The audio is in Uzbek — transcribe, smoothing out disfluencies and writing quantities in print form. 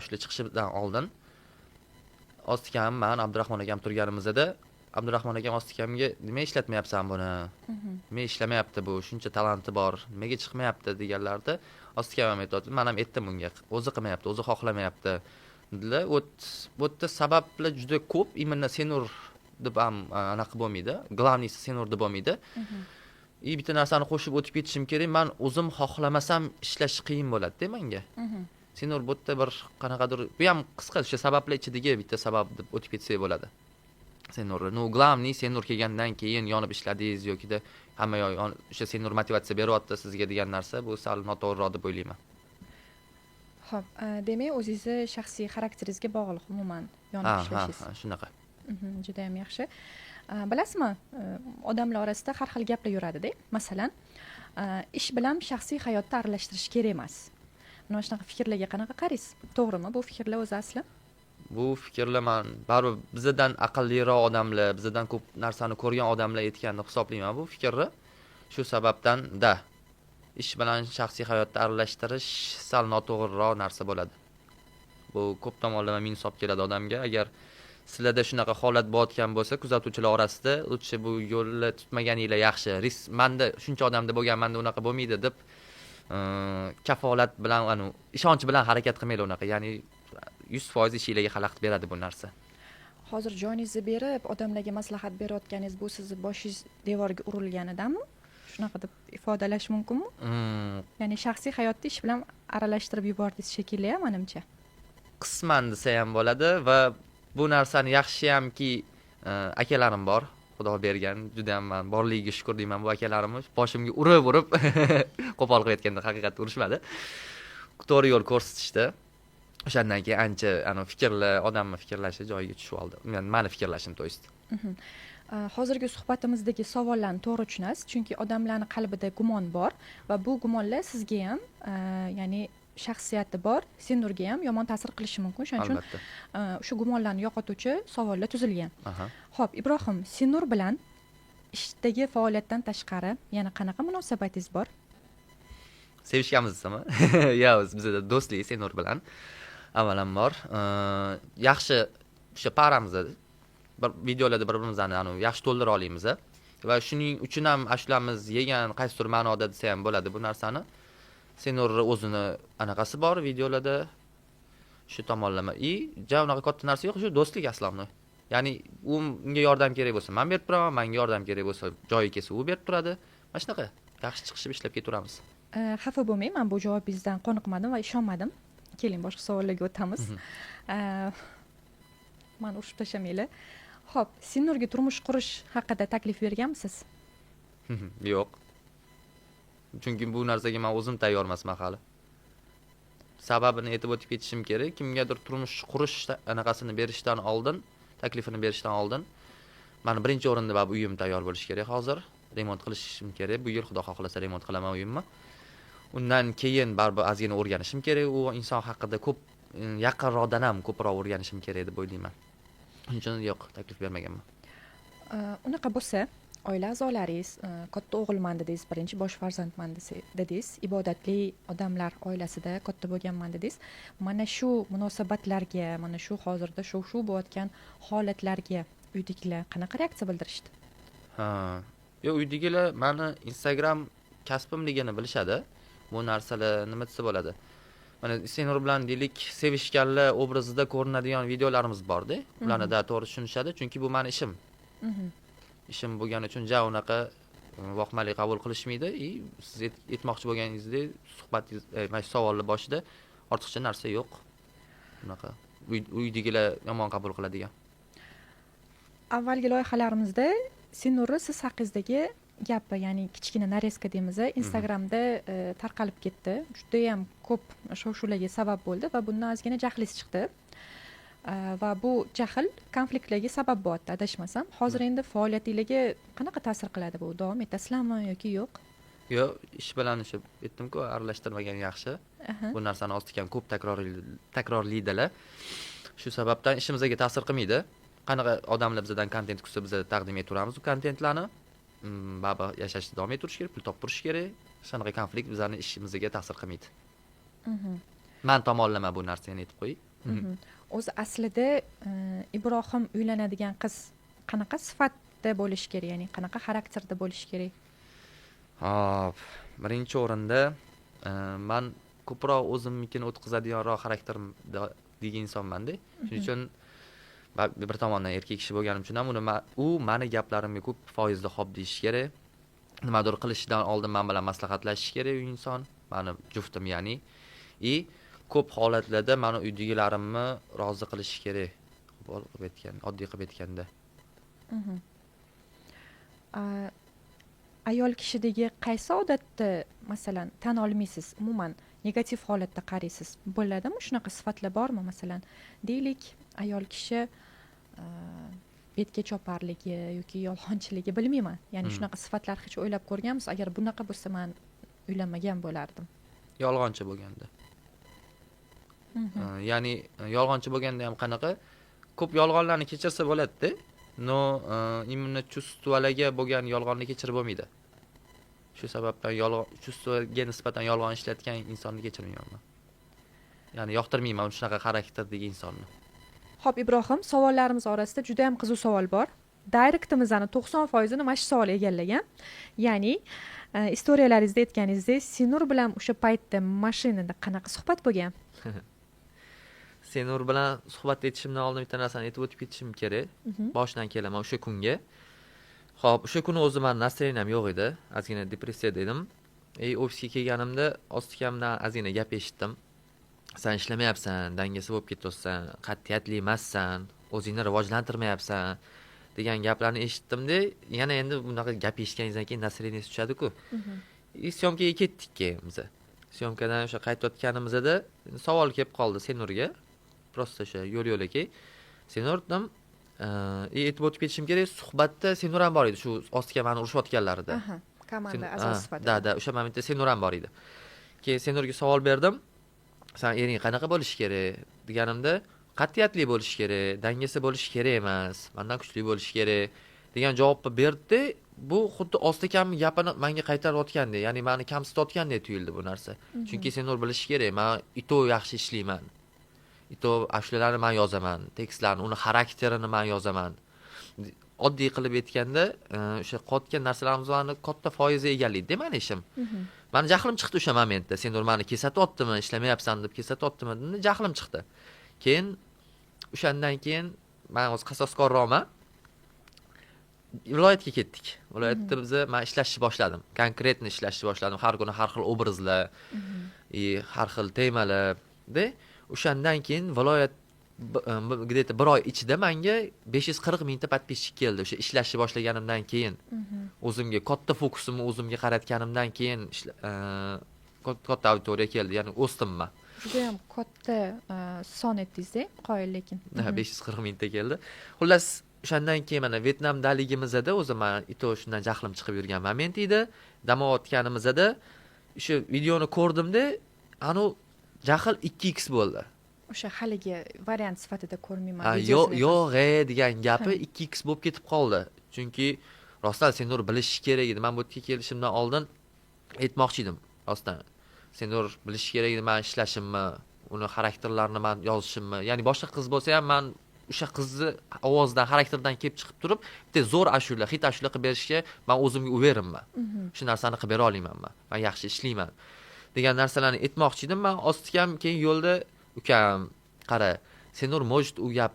Ashula chiqishidan oldin Ostikam, man, Abdurahmon akam turganimizda Abdurahmon akam Ostikamga: "Nima ishlatmayapsan buni, nima ishlamayapti bu, shuncha talanti bor, nimaga chiqmayapti?" deganlarida Ostikam ham aytyapti, man ham aytdim unga: "O'zi qilmayapti, o'zi xohlamayapti", dedilar. Вот, bu yerda sabablar juda ko'p, именно Senur deb ham anaqa bo'lmaydi, главный si Senur deb bo'lmaydi. И bitta narsani qo'shib o'tib ketishim kerak: man o'zim xohlamasam, ishlash qiyin bo'ladida manga. Senur bu yerda bir qanaqadir, bu ham qisqa, o'sha sabablar ichidagi bitta sabab deb o'tib ketsak bo'ladi Senur. Ну, главный Senur kelgandan keyin yonib ishladingiz yokida hamma yoq o'sha Senur motivatsiya beryapti sizga degan narsa, bu sal noto'g'riroq deb o'ylayman. Ho'p, demak, o'zingizni shaxsiy xarakteringizga bog'liq umuman yonib ishlashingiz. Ha, shunaqa. Judayam yaxshi. Bilasizmi, odamlar orasida har xil gaplar yuradida. Masalan, ish bilan shaxsiy hayotni aralashtirish kerak emas. Mana shunaqa fikrlarga qanaqa qaraysiz? To'g'rimi bu fikrlar o'zi asli? Bu fikrlar, man baribir bizadan aqlliroq odamlar, bizadan ko'p narsani ko'rgan odamlar aytgan deb hisoblayman bu fikrni. Shu sababdan da ish bilan shaxsiy hayotni aralashtirish sal noto'g'riroq narsa bo'ladi. Bu ko'p tomonlama minus olib keladi odamga. Agar sizlarda shunaqa holat bo'layotgan bo'lsa, kuzatuvchilar orasida, лучше bu yo'lni tutmaganinglar yaxshi. Risk manda shuncha odamda bo'lgan, manda unaqa bo'lmaydi deb kafolat bilan, anu, ishonch bilan harakat qilmanglar unaqa. Ya'ni 100% ishinglarga xalaqit beradi bu narsa. Hozir joningizni berib odamlarga maslahat berayotganingiz, bu sizni boshingiz devorga urilganidanmi? Shunaqa deb ifodalash mumkinmi? Ya'ni shaxsiy hayotni ish bilan aralashtirib yubordingiz shekilli, manimcha. Qisman desa ham bo'ladi. Va bu narsani yaxshiyamki akalarim bor, Xudo bergan, judayam man borligiga shukur deyman bu akalarimni. Boshimga urib urib, qo'pol qilib aytganda, haqiqatda urishmadi, to'g'ri yo'l ko'rsatishdi. O'shandan keyin ancha anavi fikrlar, odamni fikrlashi joyiga tushib oldi. Mani fikrlashim, то есть. Hozirgi suhbatimizdagi savollarni to'g'ri tushunasiz, chunki odamlarni qalbida gumon bor va bu gumonlar sizga ham, ya'ni shaxsiyati bor Senurga ham yomon ta'sir qilishi mumkin. Shuning uchun o'sha gumonlarni yo'qotuvchi savollar tuzilgan. Ho'p, Ibrohim, Senur bilan ishdagi faoliyatdan tashqari yana qanaqa munosabatingiz bor? Sevishganmiz desami? Yo'q, bizada do'stlik Senur bilan avvalambor. Yaxshi, o'sha пара miz, bir videolarda bir birimizni anavi yaxshi to'ldira olamiz va shuning uchun ham ashulamiz yegan, qaysidir ma'noda desa ham bo'ladi bu narsani. Senurni o'zini anaqasi bor videolarda, shu tomonlama. И ja unaqa katta narsa yo'q, shu do'stlik основной. Ya'ni u, unga yordam kerak bo'lsa, man berib turaman, manga yordam kerak bo'lsa, joyi kelsa, u berib turadi. Mana shunaqa yaxshi chiqishib ishlab ketaveramiz. Xafa bo'lmang, man bu javobingizdan qoniqmadim va ishonmadim. Keling, boshqa savollarga o'tamiz. Mani urishib tashlamanglar. Ho'p, Senurga turmush qurish haqida taklif berganmisiz? Yo'q, chunki bu narsaga man o'zim tayyor emasman hali. Sababini aytib o'tib ketishim kerak: kimgadir turmush qurish anaqasini berishdan oldin, taklifini berishdan oldin mani birinchi o'rinda baribir uyim tayyor bo'lishi kerak. Hozir remont qilishim kerak, bu yil, Xudo xohlasa, remont qilaman uyimni. Undan keyin baribir ozgina o'rganishim kerak u inson haqida, ko'p yaqinroqdan ham ko'proq o'rganishim kerak deb o'ylayman. Shuning uchun yo'q, taklif bermaganman. Unaqa bo'lsa, oila a'zolaringiz, katta o'g'ilman dedingiz, birinchi bosh farzandman dedingiz, ibodatli odamlar oilasida katta bo'lganman dedingiz. Mana shu munosabatlarga, mana shu hozirda shuv shuv bo'layotgan holatlarga uydagilar qanaqa reaksiya bildirishdi? Ha, yo'q, uydagilar mani Instagram kasbimligini bilishadi. Bu narsalar, nima desa bo'ladi, mana Senur bilan, deylik, sevishganlar obrazida ko'rinadigan videolarimiz borda, ularni da to'g'ri tushunishadi, chunki bu mani ishim. Ishim bo'lgani uchun ja unaqa vohmali qabul qilishmaydi. И siz aytmoqchi bo'lganingizdek, suhbatingiz, mana shu savolni boshida ortiqcha narsa yo'q unaqa uydagilar yomon qabul qiladigan. Avvalgi loyihalarimizda Senurni siz haqingizdagi gapi, ya'ni kichkina нарезка deymiz, Instagramda tarqalib ketdi. Judayam ko'p shov shuvlarga sabab bo'ldi va bundan ozgina jahlingiz chiqdi. Va bu jahl konfliktlarga sabab bo'lyapti, adashmasam. Hozir endi faoliyatinglarga qanaqa ta'sir qiladi bu? Davom etasizlarmi yoki yo'q? Yo'q, ish bilan, o'sha aytdimku, aralashtirmagan yaxshi. Bu narsani osti kam ko'p takrorlaydilar. Shu sababdan ishimizga ta'sir qilmaydi. Qanaqa odamlar bizdan kontent kutsa, biz taqdim etaveramiz u kontentlarni. Baribir yashashda davom ettirish kerak, pul topib turish kerak. Hech qanaqa konflikt bizlarni ishimizga ta'sir qilmaydi. Man tomonlama bu narsani aytib qo'yay. O'zi aslida Ibrohim uylanadigan qiz qanaqa sifatda bo'lishi kerak, ya'ni qanaqa xarakterda bo'lishi kerak? Hop, birinchi o'rinda man ko'proq o'zimnikini o'tkazadiganroq xarakterdagi insonmanda. Shuning uchun bir tomondan erkak kishi bo'lganim uchun ham uni u mani gaplarimga ko'p foizda xo'p deyishi kerak. Nimadir qilishidan oldin man bilan maslahatlashishi kerak u inson, mani juftim ya'ni. И ko'p holatlarda mani uydagilarimni rozi qilishi kerak. Qo'pol qilib aytgan, oddiy qilib aytganda. Ayol kishidagi qaysi odatni, masalan, tan olmaysiz, umuman negativ holatda qaraysiz? Bo'ladimi, shunaqa sifatlar bormi? Masalan, deylik, ayol kishi betga choparligi yoki yolg'onchiligi, bilmayman, ya'ni shunaqa sifatlar hech o'ylab ko'rganmisiz? Agar bunaqa bo'lsa, man uylanmagan bo'lardim. Yolg'onchi bo'lganda. Ya'ni yolg'onchi bo'lganda ham qanaqa? Ko'p yolg'onlarni kechirsa bo'ladi-da, но именно чувство larga bo'lgan yolg'onni kechirib bo'lmaydi. Shu sababdan yolg'on, чувство ga nisbatan yolg'on ishlatgan insonni kechirmayman man. Ya'ni yoqtirmayman shunaqa xarakterdagi insonni. Ho'p, Ibrohim, savollarimiz orasida juda yam qiziq savol bor. Directimizni 90%ini mana shu savol egallagan. Ya'ni istoriyalaringizda aytganingizdek, Senur bilan o'sha paytda mashinada qanaqa suhbat bo'lgan? Senur bilan suhbat etishimdan oldin bitta narsani aytib o'tib ketishim kerak. Boshidan kelaman o'sha kunga. Xo'p, o'sha kuni o'zi mani настроение m yo'q edi. Ozgina depressiyada edim. И ofisga kelganimda ostikamdan ozgina gap eshitdim. San ishlamayapsan, dangasa bo'lib ketyapsan, qat'iyatli emassan, o'zingni rivojlantirmayapsan degan gaplarni eshitdimda, yana endi bunaqa gap eshitganingizdan keyin настроение ngiz tushadi-ku. И съёмка ga ketdik keyin biza. Съёмка dan o'sha qaytayotganimizda savol kelib qoldi Senurga. Просто o'sha yo'l yo'lakay. Senur dedim, и aytib o'tib ketishim kerak, suhbatda Senur ham bor edi, shu ostiga mani urushayotganlarida. Aha, komanda a'zosi sifatida. Да, o'sha momentda Senur ham bor edi. Keyin Senurga savol berdim. San ering qanaqa bo'lishi kerak deganimda, qat'iyatli bo'lishi kerak, dangasa bo'lishi kerak emas, mandan kuchli bo'lishi kerak degan javobni berdi. Bu xuddi ostakamni gapini menga qaytarayotgandek, ya'ni mani kamsitayotgandek tuyuldi bu narsa. Chunki Senur bilishi kerak, man и то yaxshi ishlayman. И то ashulalarni man yozaman, tekstlarni, uni xarakterini man yozaman. Oddiy qilib aytganda, o'sha qotgan narsalarimizni katta foizi egallaydi mani ishim. Mani jahlim chiqdi o'sha momentda. Senur mani kesatyaptimi, ishlamayapsan deb kesatyaptimi dedim, jahlim chiqdi. Keyin o'shandan keyin man o'zi qasoskorroqman. Viloyatga ketdik. Viloyatda biza man ishlashni boshladim. Конкретно ishlashni boshladim. Har kuni har xil obrazlar, и har xil temalarda. O'shandan keyin viloyat где-то bir oy ichida menga 540 mingta подписчик keldi. O'sha ishlashni boshlaganimdan keyin. O'zimga katta fokusimni o'zimga qaratganimdan keyin katta auditoriya keldi. Ya'ni o'sdim man. Judayam katta son aytdingiz-da, qoyil lekin. Ha, 540 mingta keldi. Xullas, o'shandan keyin mana Vyetnamdaligimizda o'zi man и то shundan jahlim chiqib yurgan moment edi. Dam olayotganimizda o'sha videoni ko'rdimda, anu jahl 2x bo'ldi. O'sha haligi variant sifatida ko'rmayman Ha, videosini. Yo'q e degan gapi 2x bo'lib ketib qoldi. Chunki rostdan Senur bilishi kerak edi. Man bu yerga kelishimdan oldin aytmoqchi edim. Rostdan Senur bilishi kerak edi man ishlashimni, uni xarakterlarini man yozishimni. Ya'ni boshqa qiz bo'lsa ham man o'sha qizni ovozidan, xarakteridan kelib chiqib turib, bitta zo'r ashula, hit ashula qilib berishga man o'zimga уверен man. Shu narsani qilib bera olaman man. Man yaxshi ishlayman degan narsalarni aytmoqchi edim. Man ostikam keyin yo'lda ukam, qara, Senur может u gap